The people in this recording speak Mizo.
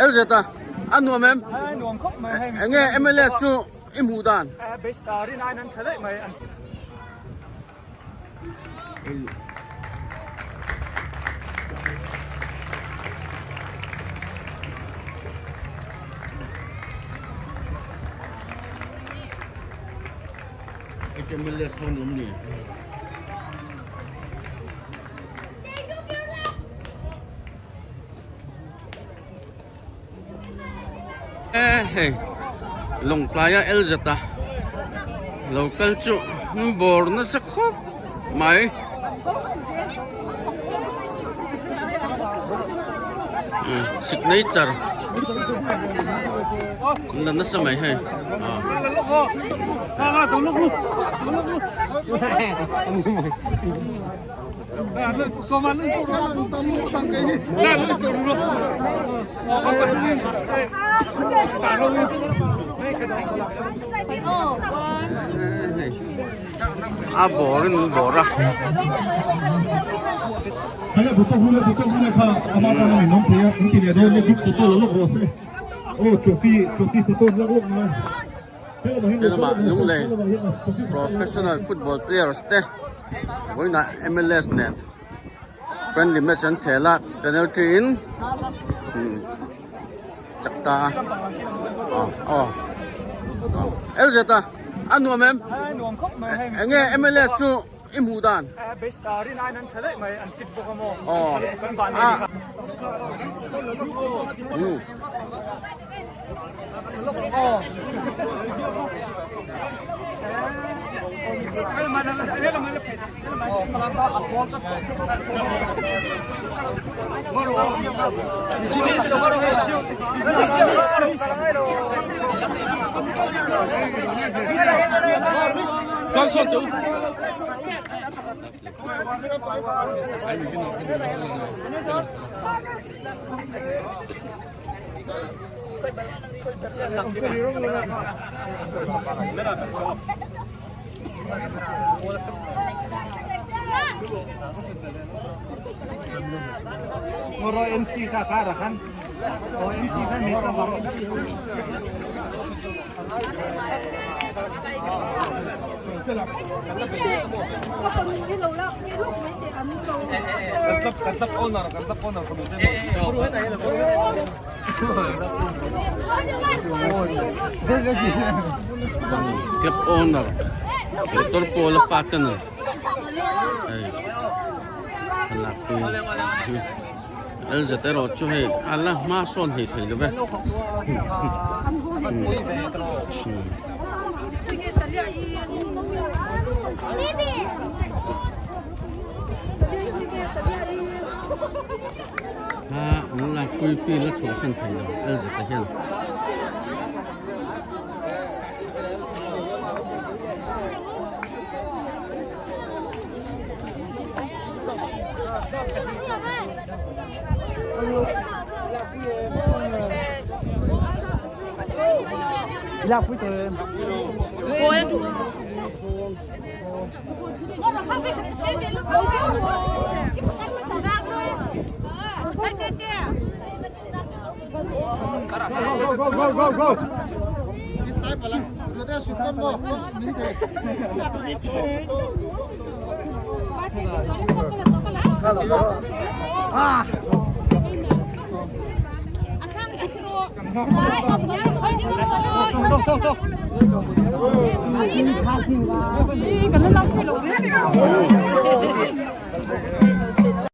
LZ a a nuam em? Nuam khawp mai hei. Enge MLS chu i hmuh dan? Base rin aiin an tha daih mai. HMLS ho nuam ni. Hei Lawngtlaia LZ a lo kal chu bawr nasa khawp mai. Signature an la nasa mai hei. A bawr in an bawr a. Helamah Lunglei professional football players te vawiinah MLS nen friendly match an khel a penalty in chak ta a aw aw LZ a a nuam em enge MLS chu i hmuh dan aw a Con son chú. Club owner motor pawl a fat a ni hei a lakpui LZ erawh chu hei a la hma sawn hei thei lo ve. A an lakpui field a chhuahsan thei lo LZ te hian.